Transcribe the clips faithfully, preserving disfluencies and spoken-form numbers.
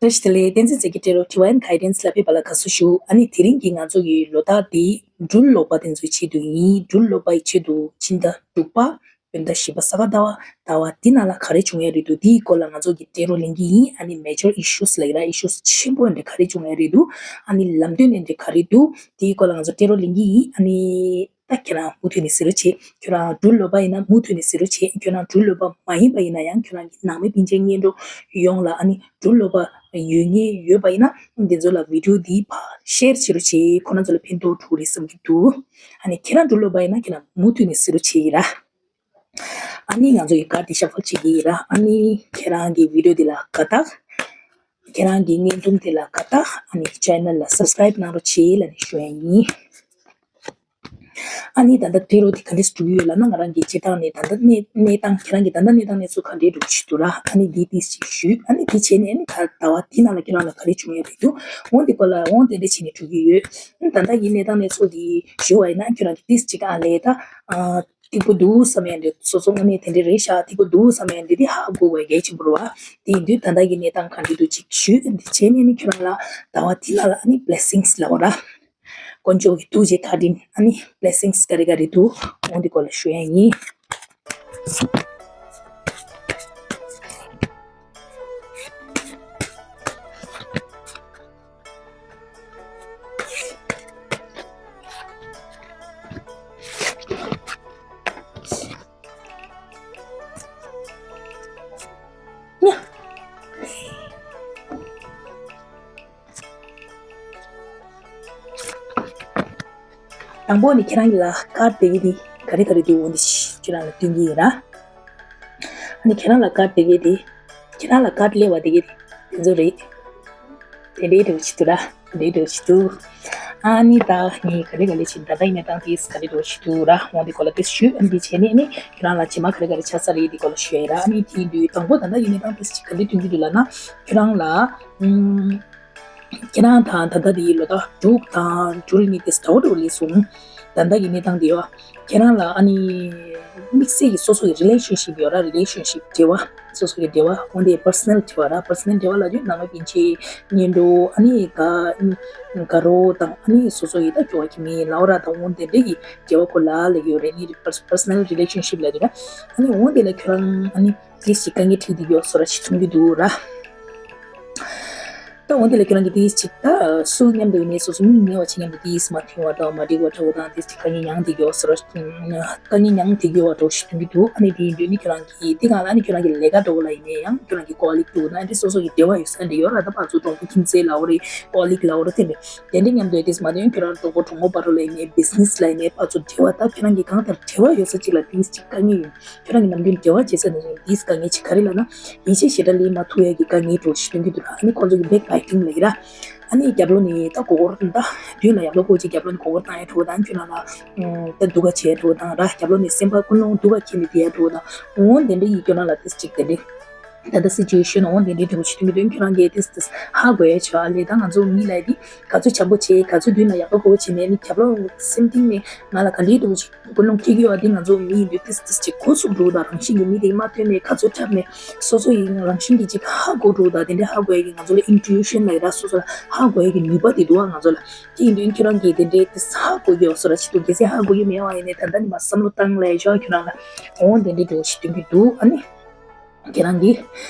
བཀྲ་ཤིས་བདེ་ལེགས། བསྟན་འཛིན་རྩེ་གི་ཊེ་རོ་ཌི་ཝའིན་གྷའི་ཌེན་སི་ལ་ཕེབས་པ་ལ་དགའ་བསུ་ཞུ། ཨ་ནི་དེ་རིང་གི་ང་ཚོ་གི་ལོ་རྟགས་འདི་སྦྲུལ་ལོ་པ་དེ་ཚོའི་ཆེད་དུ་ཡིན། སྦྲུལ་ལོ་པ་ཡི་ཆེད་དུ་ཕྱི་ཟླ་དྲུག་པ་བོད་ཟླ་བཞི་པ་ས་ག་ཟླ་བ་ཟླ་བ་འདི་ནང་ལ་ག་རེ་བྱུང་ཡ་རེད་འདུག་དེའི་སྐོར་ལ་ང་ཚོ་གི་ཊེ་རོ་ལེན་གི་ཡིན། ཨ་ནི་མེ་ཇར་ཨི་ཤུ་སི་ལབ་ཀྱི་ར། ཨི་ཤུ་སི་ཆེན་པོ་འདྲ་ག་རེ་བྱུང་ཡ་རེད་འདུག་ཨ་ནི་ལམ་སྟོན་འདྲ་ག་རེ་འདུག་དེའི་སྐོར་ལ་ང་ཚོ་ཊེ་རོ་ལེན་གི་ཡིན། ཨ་ནི། ད་ཁྱེད་རང་མུ་མཐུད་ནས་གཟིགས་རོགས་བྱེད། ཁྱོད་རང་སྦྲུལ་ལོ་པ་ཡིན་ན་མུ་མཐུད་ནས་གཟིགས་རོགས་བྱེད། ཁྱོད་རང་སྦྲུལ་ལོ་པ་མ་ཡིན་པ་ཡིན་ན་ཡང་ཁྱོད་རང་གི་ནང་མི་སྤུན་མཆེད་གཉེན་གྲོགས་ཡོངས་ལ། ཨ་ནི་སྦྲུལ་ལོ་པ་ཡོད་མཁན་ཡོད་པ་ཡིན་ན་དེ་ཚོ་ལ་བི་ཌིའོ་འདི་ཕར་ཤེར་བྱེད་རོགས་བྱེད། ཁོ་རང་ཚོ་ལ་ཕན་ཐོགས་འགྲོ་གི་རེད་བསམ་གྱི་འདུག་ཨ་ནི་ཁྱེད་རང་སྦྲུལ་ལོ་པ་ཡིན་ན་ཁྱེད་རང་མུ་མཐུད་ནས་གཟིགས་རོགས་བྱེད་ཡིན་ར། ཨ་ནི་ང་ཚོ་ཡི་ཀར་འདི་ཤ་ཕལ་བྱེད་ཀྱི་ཡིན་ར། ཨ་ནི་ཁྱེད་རང་གི་བི་ཌིའོ་འདི་ལ་དགའ་རྟགས། ཁྱེད་རང་གི་བརྙན་ཐུང་དེ་ལ་དགའ་རྟགས། ཨ་ནི་ཅེ་ནལ་ལ་སབ་སི་ཀ་རེབ་གནང་རོགས་བྱེད་ལབ་ནས་ཞུ་ཡ་ཡིན། ཨ་ནི་ད་ལྟ་ཊེ་རོ་དེ་ག་འདྲས་འགྲོ་གི་ཡོད་ལབ་ན། ང་རང་གི་སྤྱིར་བཏང་ནས་ད་ལྟ་གནས་གནས་སྟངས། ཁྱེད་རང་གི་ད་ལྟ་གནས་སྟངས་གནས་ཚུལ་ག་འདྲས་འགྲོ་གི་འདུག་ར། ཨ་ནི་འདི་ཏིས་ཅིག་ཞུས། ཨ་ནི་དེ་བྱས་ནས་ཨ་ནི་ད་ཟླ་བ་འདི་ནང་ལ་ཁྱེད་རང་ལ་ག་རེ་བྱུང་ཡོད་རེད་འདུག་འོ་འདི་སྐོར་ལ་འོ་དེ་འདྲས་བྱས་ནས་འགྲོ་གི་ཡོད། ཨ་ནི་ད་ལྟ་གི་གནས་སྟངས་གནས་ཚུལ་འདི་ཞུ་བ་ཡིན་ན། ཁྱེད་རང་གི་ཏིས་ཅིག་ཨ་ལས་ད་ཨ་སྡུག་པོ་འདུག་བསམ་ཡ་འདྲ་སོ་སོ་དངོས་གནས་དེ་འདྲས་རེད་ཤག་སྡུག་པོ་འདུག་བསམ་ཡ་འདྲ་དེ་ཧ་གོ་དགོས་གལ་ཆེན་པོ་རེད་བ། དེ་ཡིན་དུས་ད་ལྟ་གི་གནས་སྟངས་ག་འདྲས་འདུག་ཅིག་ཞུས། ཨ་ནི་དེ་བྱས་ནས་ཨ་ནི་ཁྱེད་རང་ལ་ཟླ་བ་འདི་ནང་ལ་ཨ་ནི་བི་ལེ་སིང་སི་ལབ་པ་ར། དཀོན་མཆོག་གི་ཐུགས་རྗེ་བཀའ་དྲིན། ཨ་ནི་བི་ལེ་སིང་སི་ག་རེ་ག་རེ་འདུག་འོ་འདི་སྐོར་ལ་ཞུ་ཡ་ཡིན། དང་པོ་ནི་ཁྱེད་རང་གི་ལ་ཀར་དེ་གི་དེ་ག་རེ་ག་རེ་འདུག་འོ་འདི་ཁྱེད་རང་ལ་སྟོན་གྱི་ཡིན་ར། ཨ་ནི་ཁྱེད་རང་ལ་ཀར་དེ་གི་དེ་ཁྱེད་རང་ལ་ཀར་སླེབས་པ་དེ་གི་དེ་དེ་ཚོ་རེད། དེ་འདྲའི་འདྲ་བོ་ཞིག་འདུག་ར། དེ་འདྲའི་འདྲ་བོ་ཞིག་འདུག་ཨ་ནི་ད་ངས་ག་རེ་ག་རེ་བྱེད། ད་ལྟ་ཡིན་ན་ད་དེས་ག་རེ་འདྲ་བོ་ཞིག་འདུག་ར། འོ་འདི་སྐོར་ལ་དེ་ཞུས། ཨ་ནི་དེ་བྱས་ནས་ཨ་ནི་ཁྱེད་རང་ལ་རྗེས་མ་ག་རེ་ག་རེ་ཆགས་ས་རེད་འདི་སྐོར་ལ་ཞུ་ཡ་ཡིན་ར། ཨ་ནི་དེ་ཡིན་དུས་དང་པོ་ད་ལྟ་ཡིན་ན་ད་དེས་ག་རེ་སྟོན་གྱི་འདུག་ལབ་ན། ཁྱེད་རང་ལ་ཨུམ། ཁྱེད་རང་དང་ད་ལྟ་དེའི་ལོ་ཟླ་དྲུག་དང་སྦྲུལ་གཉིས་དེ་འདྲ་བོ་འདྲ་བོ་སླེབས་སོང་། ད་ལྟ་གི་གནས་སྟངས་དེ་ཡོད། ཁྱེད་རང་ལ་ཨ་ནི་དམིགས་བསལ་གྱི་སོ་སོ་གི་རི་ལེ་ཤན་ཤིབ་ཡོད་ར། རི་ལེ་ཤན་ཤིབ་འབྲེལ་བ། སོ་སོ་གི་འབྲེལ་བ། འོན་ཏེ་པར་སོ་ནལ་འབྲེལ་བ་ར། པར་སོ་ནལ་འབྲེལ་བ་ལབ་དུས་ནང་མི་སྤུན་མཆེད་གཉེན་གྲོགས། ཨ་ནི་དགའ་དགའ་རོགས་དང་ཨ་ནི་སོ་སོ་ཡི་ད་སྐྱོ་བ་ཁྱིམ་མི་ལབ་ར། ད་འོན་ཏེ་འདྲ་གི་འབྲེལ་བ་སྐོར་ལ་ལབ་ཀྱི་ཡོད་རེད། ནི་པར་སོ་ནལ་རི་ལེ་ཤན་ཤིབ་ལབ་དུས་ར། ཨ་ནི་འོན་ཏེ་ལ་ཁྱོད་རང་ཨ་ནི། དེ་ཞིག་དཀའ་ངལ་འཕྲད་ཀྱི་ཡོད་བཟོ་འདྲ་ཞིག་མཐོང་གི་འདུག་ར། ད་འོན་ཏེ་ལ་ཁྱོད་རང་གིས་དེ་ཞིག་ད་སུ་མཉམ་དུ་ཡིན་ནའི་སོ་སོ་མི་ཉེ་བ་ཅིག་མཉམ་དུ་དེ་ཞིག་མ་མཐུན་པ་དང་མ་འགྲིག་པ་འདྲ་བོ་དང་དེ་ཞིག་དཀའ་ངལ་མྱངས་བསྡད་ཀྱི་ཡོད་བཟོ་འདྲ། དཀའ་ངལ་མྱངས་བསྡད་ཀྱི་ཡོད་པ་འདྲ་བོ་ཞིག་མཐོང་གི་འདུག་ཨ་ནི་དེ་ཡིན་དུས་ནི་ཁྱོད་རང་གིས་དེ་སྒང་ལ་ནི་ཁྱོད་རང་གི་ལས་ཀ་འདྲ་བོ་ལ་ཡིན་ནའི་ཡང་ཁྱོད་རང་གི་ཀོ་ལིག་འདྲ་བོ་དང་དེ་སོ་སོ་གི་འབྲེལ་བ་ཡོད་ས་འདྲ་ཡོད་ར། ད་ཕར་ཚུར་གྲོགས་པོ་ཁྱིམ་མཚེས་ལབ་དགོས་རེད། ཀོ་ལིག་ལབ་དགོས་རེད། དེ་འདྲ་དེ་འདྲ་མཉམ་དུ་ཡོད་དེ་མ་གཏོགས་ཁྱོད་རང་གྲོགས་པོ་གྲོགས་མོ་བར་དུ་ལ་ཡིན་ནའི་བི་ཛི་ནེ་སི་ལ་ཡིན་ནའི་ཕར་ཚུར་འབྲེལ་བ་ད་ཁྱོད་རང་གི་གང་ལྟར་འབྲེལ་བ་ཡོད་ས་ཅིག་ལ་དེ་ཞིག་དཀའ་ངལ་ཡོད། ཁྱོད་རང་གི་ནམ་རྒྱུན་འབྲེལ་བ་བྱེད་ས་ནས་ཡིན་དེའི་དཀའ་ངལ་ཅིག་ག་རེ་ལབ་ན། ཡིད་ཆེས་ཞེ་དྲག་ལེན་མ་ཐུབ་ཡ་གི་དཀའ་ངལ་འདྲ་བོ་ཞིག་སྟོན་གྱི་འདུག་ར། ཨ་ནི་ཁོང་ཚོ་གི་བེག་བྷའི་ཊིང་ལབ་ཀྱི་ར། ཨ་ནི་རྒྱབ་ལོགས་ནས་ད་མགོ་སྐོར་ད་མདུན་ལ་ཡག་པོ་གོ་ཅིག་རྒྱབ་ལོགས་ནས་མགོ་སྐོར་བཏང་ཡ་འདྲ་བོ་དང་། ཁྱོད་རང་ལ་ཨུམ་ད་སྡུག་ག་བྱེད་ཡ་འདྲ་བོ་དང་ར། རྒྱབ་ལོགས་ནས་སེམས་པ་ཀུན་སློང་སྡུག་ག་འཁྱེར་ནས་བསྡད་ཡ་འདྲ་བོ་དང་། འོ་དེ་འདྲ་ཡིན། ཁྱོད་རང་ལ་དེ་ཅིག་དེ་འདྲ་ད་ལྟ་སི་ཅུ་ཨེ་ཤན་འོ་དེ་འདྲའི་འདྲ་བོ་ཞིག་སྟོན་གྱི་འདུག་ཁྱོད་རང་གིས་དེ་དེ་ཧ་གོ་ཡ་བྱོས། ཨ་ལས་ད་ང་ཚོ་མི་ལ་དེ་ག་ཚོད་བྱམས་པོ་བྱེད། ག་ཚོད་མདུན་ལ་ཡག་པོ་གོ་བྱེད་ནས་ནི་རྒྱབ་ལོགས་སེམས་གཏིང་ནས་ང་ལ་ག་འདྲའི་འདྲ་བོ་ཞིག་ཀུན་སློང་འཁྱེར་གྱི་ཡོད་པ་འདི་ང་ཚོ་མི་ཡིན་དུས་ཏིས་ཏིས་ཅིག་གོ་ཚུགས་འགྲོ་དང་། རང་བཞིན་གྱི་མི་དེ་མ་ཐོན་ནས་ག་ཚོད་འཁྲབ་ནས་སོ་སོ་ཡི་རང་བཞིན་གྱིས་ཅིག་ཧ་གོ་འགྲོ་དང་། དེ་འདྲའི་ཧ་གོ་ཡ་གི་ང་ཚོ་ལ་ཨིན་ཊུ་ཨི་ཤན་ལབ་ཡ་ར། སོ་སོ་ལ་ཧ་གོ་ཡ་གི་ནུས་པ་དེ་འདུག་ཨ་ང་ཚོ་ལ། དེ་ཡིན་དུས་ཁྱོད་རང་གིས་དེ་འདྲའི་ཏིས་ཧ་གོ་གི་ཡོད་བཟོ་འདྲ་ཞིག་འདུག་གལ་སྲིད་ཧ་གོ་གི་མེད་པ་ཡིན་ནའི་ད་ལྟ་ནས་མར་བསམ་བློ་བཏང་ལབ་ཡ་ཆོག་ཁྱོད་རང་ལ། འོ་དེ་འདྲའི་འདྲ་བོ་ཞིག་སྟོན་གྱི་འདུག་ཨ་ནི། ཁྱེད་རང་གིས།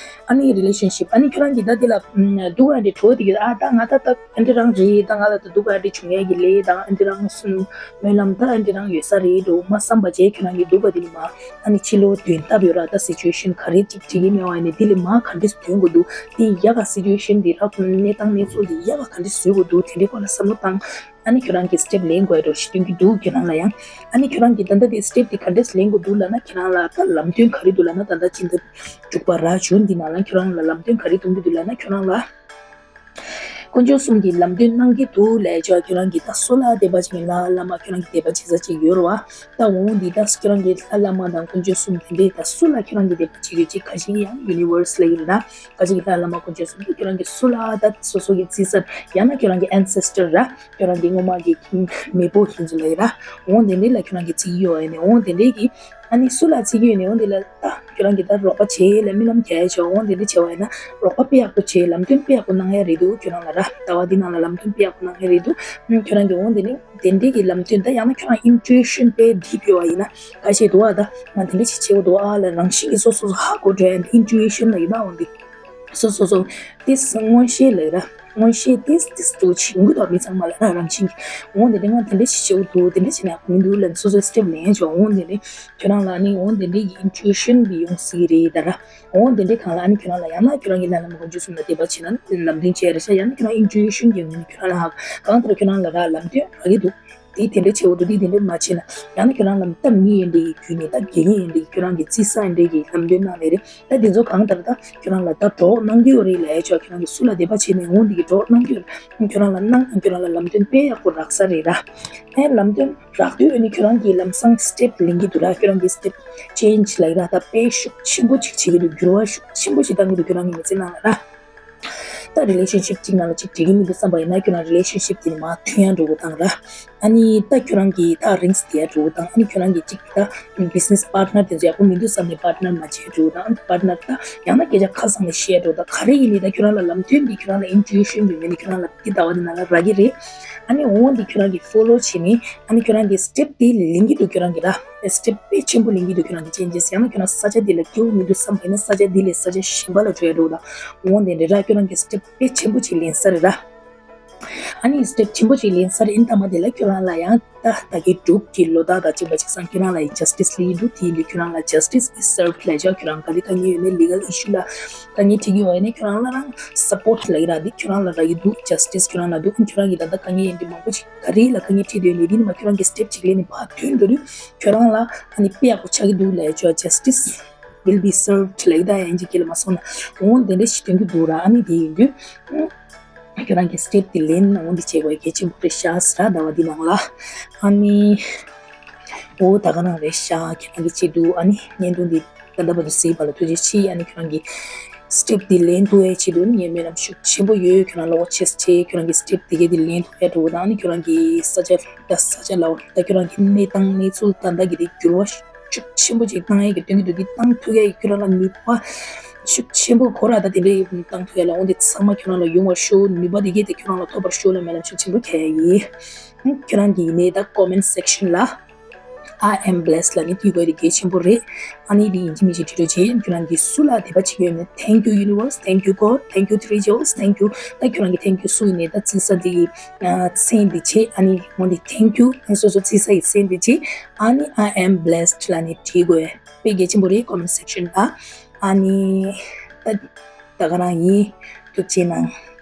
ཨ་ནི་རི་ལེ་ཤན་ཤིབ། ཨ་ནི་ཁྱོད་རང་གིས་ད་དེ་ལ་ཨུམ་སྡུག་པ་འདྲ་བྱུང་བསྡད་ཀྱི་ཡོད། ཨ་ད་ང་ད་ད་ཨ་འདྲ་རང་རེད། ད་ང་ལ་ད་སྡུག་པ་འདྲ་བྱུང་ཡས་ཀྱི་ལས་དང་ཨ་འདྲ་རང་གསུང་སྨོན་ལམ་ད་ཨ་འདྲ་རང་ཡོད་ས་རེད་འགྲོ་མ་བསམ་པ་བྱས། ཁྱོད་རང་གིས་སྡུག་པ་དེ་ནི་མ་ཨ་ནི་ཕྱི་ལོགས་དོན་དག་ཡོད་ར། ད་སི་ཅུ་ཨེ་ཤན་ག་རེ་ཅིག་འགྲིག་གི་མེད་པ་ཡིན་ནའི་དེ་ལས་མ་ག་འདྲས་དོན་དགོས་འདུག་དེ་ཡག་ག་སི་ཅུ་ཨེ་ཤན་དེ་ར་གནས་སྟངས་གནས་ཚུལ་དེ་ཡག་ག་ག་འདྲས་བཟོ་དགོས་འདུག་དེ་འདྲའི་སྐོར་ལ་བསམ་བློ་བཏང་། ཨ་ནི་ཁྱོད་རང་གིས་སི་ཊེབ་ལེན་དགོས་ཡ་འདྲ་ཞིག་སྟོན་གྱི་འདུག་ཁྱོད་རང་ལ་ཡང་། ཨ་ནི་ཁྱོད་རང་གིས་ད་ལྟ་དེ་སི་ཊེབ་དེ་ག་འདྲས་ལེན་དགོས་འདུག་ལབ་ན། ཁྱོད་རང་ལ་ད་ལམ་སྟོན་ག་རེ་འདུག་ལབ་ན། ད་ལྟ་ཕྱི་ཟླ་དྲུག་པ་ར་ཇུན་འདི་ནང་ལ་ཁྱོད་རང་ལ་ལམ་སྟོན་ག་རེ་གཏོང་གི་འདུག་ལབ་ན། ཁྱོད་རང་ལ་དཀོན་མཆོག་གསུམ་གྱིས་ལམ་སྟོན་གནང་གི་འདུག་ལབ་ཡ་ཆོག་ཁྱོད་རང་གིས་ད་སུ་ལ་དད་པ་བྱེད་མཁན་ལྷ་བླ་མ་ཁྱོད་རང་གིས་དད་པ་བྱེད་ས་ཅིག་ཡོད་རེད་བ། ད་འོ་འདི་ད་ཁྱོད་རང་གིས་ལྷ་བླ་མ་དང་དཀོན་མཆོག་གསུམ་དེ་འདྲས་ད་སུ་ལ་ཁྱོད་རང་གིས་དད་པ་བྱེད་ཡོད་ཅིག་ཁ་ཤས་ཀྱིས་ཡང་ཡུ་ནི་ཝར་སི་ལབ་ཀྱི་རེད་ད། ཁ་ཅིག་གིས་ལྷ་བླ་མ་དཀོན་མཆོག་གསུམ་དེ་ཁྱོད་རང་གིས་སུ་ལ་ད་སོ་སོ་གི་རྩིས་གསར་ཡང་ན་ཁྱོད་རང་གི་ཨེན་སེ་སི་ཊར་ར། ཁྱོད་རང་གི་སྔོན་མ་གི་མེས་པོ་ཡིན་ཚུལ་ལ་ཡིན་ར། འོ་དེ་འདྲས་ལ་ཁྱོད་རང་གིས་བརྩི་གི་ཡོད་ཡིན་ནའི། འོ་དེ་འདྲས་ཀྱི་ ཨ་ནི་སུ་ལ་བརྩི་གི་ཡོད་ནས་འོ་འདི་ལ་ད་ཁྱོད་རང་གིས་ད་རོགས་པ་བྱེད་ལ་རྨི་ལམ་རྒྱག་ཡ་བྱོས། འོ་འདི་འདྲ་བྱེད་པ་ཡིན་ན་རོགས་པ་དཔེ་ཡག་པོ་བྱེད། ལམ་སྟོན་དཔེ་ཡག་པོ་གནང་ཡ་རེད་འདུག་ཁྱོད་རང་ལ་ར། ཟླ་བ་འདི་ནང་ལ་ལམ་སྟོན་དཔེ་ཡག་པོ་གནང་ཡ་རེད་འདུག་ཁྱོད་རང་གིས་འོ་འདི་ནི་དེ་འདྲའི་གི་ལམ་སྟོན། ད་ཡང་ན་ཁྱོད་རང་intuition དཔེ་deep ཡོད་པ་ཡིན་ན་ཁ་ཤས་འདུག་ཨ། ད་ང་དེ་འདྲ་ཞིག་བྱེད་དགོས་འདུག་ཨ་ལ་རང་བཞིན་གྱིས་སོ་སོ་སོ་ཧ་གོ་འགྲོ་ཡ་intuition ལ་ཡིན་ན་འོ་འདི། སོ་སོ་སོ་ཏིས་མངོན་ཤེས་ལ་ར། མངོན་ཤེས་ཏིས་ཏིས་དུ་བྱིང་གི་དོ་མི་ཚང་མ་ལ་ར་རང་བཞིན་གྱིས། འོ་འདི་འདྲ་ང་དེ་འདྲ་ཞིག་བྱེད་དགོས་འདུག་དེ་འདྲ་བྱེད་ན་ཡག་པོ་མི་འདུག་ལ་སོ་སོའི་step ལེན་ཆོག་འོ་འདི་འདྲ་ཁྱོད་རང་ལ་ནི་འོ་འདི་འདྲ་གི་intuition འདི་ཡོང་སྲིད་རེད་ད་ར། འོ་འདི་འདྲའི་སྒང་ལ་ཨ་ནི་ཁྱོད་རང་ལ་ཡང་ན་ཁྱོད་རང་གི་ལམ་ལམ་དཀོན་མཆོག་གསུམ་ལ་དད་པ་བྱེད་ན་ལམ་སྟོན་བྱས་རེད་ཤག་ཡང་ན་ཁྱོད་རང་intuition གྱི་ངོས་ནས་ཁྱོད་རང་ལ་ཧ་གང་ལྟར་ཁྱོད་རང་ལ་ར་ལམ་སྟོན་རག་གི་འདུག་དེ་དེ་འདྲ་བྱེད་འོ་འདུག་དེ་དེ་འདྲ་མ་བྱེད་ན་ཡང་ན་ཁྱོད་རང་ལ་ད་མི་ཡིན་འདྲ་གི་རྒྱུད་ནས་ད་དགེ་རྒན་ཡིན་འདྲ་གི་ཁྱོད་རང་གི་རྩིས་ས་ཡིན་འདྲ་གི་ལམ་སྟོན་གནང་ནས་རེད། ད་དེ་ཚོ་གང་ལྟར་ད་ཁྱོད་རང་ལ་ད་གྲོགས་གནང་རྒྱུ་ཡོད་རེད་ལབ་ཡ་ཆོག་ཁྱོད་རང་གི་སུ་ལ་དད་པ་བྱེད་ནས་འོ་འདི་གི་གྲོགས་གནང་རྒྱུ་ཡོད་རེད། ཁྱོད་རང་ལ་གནང་ཁྱོད་རང་ལ་ལམ་སྟོན་དཔེ་ཡག་པོ་རག་ས་རེད་ད། ཨེ་ལམ་སྟོན་རག་དུས་ཨ་ནི་ཁྱོད་རང་གིས་ལམ་སང་step ལེན་གྱི་འདུག་ར། ཁྱོད་རང་གིས་step change ལབ་ཀྱི་ར། ད་དཔེ་ཤུགས་ཆེན་པོ་ཅིག་བྱེད་ཀྱི་འདུག་འགྱུར་བ་ཤུགས་ཆེན་པོ་ཞིག་བཏང་གི་འདུག་ཁྱོད་རང་གི་མི་ཚེ་ནང་ལ་ར། ད་relationship གཅིག་ནང་ལ་གཅིག་འགྲིག་གི་མི་འདུག་བསམ་པ་ཡིན་ན་ཁྱོད་རང་relationship དེ་ནི་མར་ཐོན་ཡ་འགྲོ་དགོས་དང་ར། ཨ་ནི་ད་ཁྱོད་རང་གིས་ད་རིང་བསྡད་ཡ་འགྲོ་དང་ཨ་ནི་ཁྱོད་རང་གིས་གཅིག་ད་business partner དེ་ཚོ་ཡག་པོ་མི་འདུག་བསམ་ནས་partner མ་བྱེད་འགྲོ་དང་partner ད་ཡང་ན་སྐད་ཆ་ཁ་སང་ནས་བཤད་འགྲོ་དང་ག་རེ་ཡིན་ནའི་ད་ཁྱོད་རང་ལ་ལམ་སྟོན་འདི་ཁྱོད་རང་ལ་intuition ཡོད་མེད་ནི་ཁྱོད་རང་ལ་འདི་ཟླ་བ་འདི་ནང་ལ་རག་གི་རེད། ཨ་ནི་འོ་འདི་ཁྱོད་རང་གིས་follow བྱེད་ནི་ཨ་ནི་ཁྱོད་རང་གིས་step དེ་ལེན་གྱི་འདུག་ཁྱོད་རང་གིས་ར། step དཔེ་ཆེན་པོ་ལེན་གྱི་འདུག་ཁྱོད་རང་གི་changes ཡང་ན་ཁྱོད་རང་ས་ཆ་འདི་ལ་སྐྱིད་པོ་མི་འདུག་བསམ་པ་ཡིན་ན་ས་ཆ་འདི་ལས་ས་ཆ་གཞན་པ་ལ་འགྲོ་ཡ་འགྲོ་དང་འོ་འདི་འདྲ་ར། ཁྱོད་རང་གིས་step དཔེ་ཆེན་པོ་ཅིག་ལེན་ས་རེད་ར། ཨ་ནི་step ཆེན་པོ་ཅིག་ལེན་ས་རེད། ཨིན་ཐ་མ་དེ་ལ་ཁྱོད་རང་ལ་ཡང་ད་ད་གི་འབྲུག་གི་ལོ་ཟླ་དང་བཅས་པ་ཅིག་སང་ཁྱོད་རང་ལ་ཡང་justice ལེན་གྱི་འདུག་དེ་ཡིན་དུས་ཁྱོད་རང་ལ་justice is served ལབ་ཆོག་ཁྱོད་རང་ག་རེ་དཀའ་ངལ་ཡོད་ནའི་legal issue ལ་དཀའ་ངལ་འཕྲད་ཀྱི་ཡོད་ནའི་ཁྱོད་རང་ལ་རང་support ལབ་ཀྱི་ར། འདི་ཁྱོད་རང་ལ་རག་གི་འདུག justice ཁྱོད་རང་ལ་འདུག་ཁྱོད་རང་གི་ད་ལྟ་དཀའ་ངལ་ཡིན་དུས་མང་པོ་ཅིག་ག་རེ་ལ་དཀའ་ངལ་འཕྲད་འདོད་ནས་འདི་ནི་མ་ཁྱོད་རང་གི་step ཅིག་ལེན་ནས་ཕར་ཐོན་འགྲོ་དུས་ཁྱོད་རང་ལ་ཨ་ནི་དཔེ་ཡག་པོ་ཆགས་ཀྱི་འདུག་ལབ་ཆོག justice will be served ལབ་ཀྱི་ད་ཡང་འཇིགས་སྐྱེལ་མ་སོང་ན་འོང་དེ་འདྲ་ཞིག་སྟོན་གྱི་འདུག་ར། ཨ་ནི་དེ་ཡིན་དུས་ཁྱོད་རང་གི་step དེ་ལེན་འོང་དེ་བྱེད་དགོས་གལ་ཆེན་པོ་རེད་ཤག་ཟེར་ར་ཟླ་བ་འདི་ནང་ལ། ཨ་ནི་འོ་ད་ག་རང་རེད་ཤག་ཁྱེད་རང་གི་བྱེད་འདུག་ཨ་ནི་བརྙན་ཐུང་འདི་ད་ལྟ་བར་དུ་གཟིགས་པ་ལ་ཐུགས་རྗེ་ཆེ། ཨ་ནི་ཁྱོད་རང་གི་step དེ་ལེན་ཐུབ་ཡའི་ཆེད་དུ་ངས་སྨོན་ལམ་ཤུགས་ཆེན་པོ་ཡོད། ཁྱོད་རང་ལ་བོ་ཆེས་ཆེ་ཁྱོད་རང་གི་step དེ་གས་དེ་ལེན་ཐུབ་ཡ་འགྲོ་དང་ཨ་ནི་ཁྱོད་རང་གི་ས་ཆ་ད་ས་ཆ་ལ་ད་ཁྱོད་རང་གི་གནས་སྟངས་གནས་ཚུལ་ད་ལྟ་གི་དེ་འགྱུར་བ་ཤུགས་ཆེན་པོ་ཅིག་བཏང་ཡས་ཀྱི་སྟོན་གྱི་འདུག་འདི་བཏང་ཐུབ་ཡས་ཀྱི་ཁྱོད་རང་ལ་ནུས་པ་ཤུགས་ཆེན་པོ་ཁོ་ར་ད་དེ་འདྲའི་བཏང་ཐུབ་ཡས་ལ་འོང་དེ་ཚང་མ་ཁྱོད་རང་ལ་ཡོང་བར་ཤོག་ནུས་པ་དེ་གས་དེ་ཁྱོད་རང་ལ་ཐོབ་པར་ཤོག་ལ་སྨོན་ལམ་ཤུགས་ཆེན་པོ་རྒྱག་ཡས་ཡིན། ཁྱོད་རང་གི་ཡིན་ནའི་ད་comment section ལ། I am blessed ལབ་ནི་བྲིས་དགོས་དེ་གལ་ཆེན་པོ་རེད། ཨ་ནི་དེ་ཡིན་གཅིག་མིན་གཅིག་བྲིས་འགྲོ་བྱས་ཁྱོད་རང་གིས་སུ་ལ་དད་པ་བྱེད་ཀྱི་ཡོད་ན། Thank you universe, thank you God, thank you three jewels, thank you ད་ཁྱོད་རང་གི་thank you སུ་ཡིན་ནའི་ད་རྩིས་ས་དེ་གི་མཚན་དེ་བྱས་ཨ་ནི་འོ་འདི་thank you ཨ་སོ་སོ་རྩིས་ས་ཡི་མཚན་དེ་བྱས་ཨ་ནི་I am blessed ལབ་ནི་བྲིས་དགོས་དཔེ་གལ་ཆེན་པོ་རེད། comment section ལ་ཨ་ནི་ད་ད་ག་རང་ཡིན། ཐུགས་རྗེ་གནང་།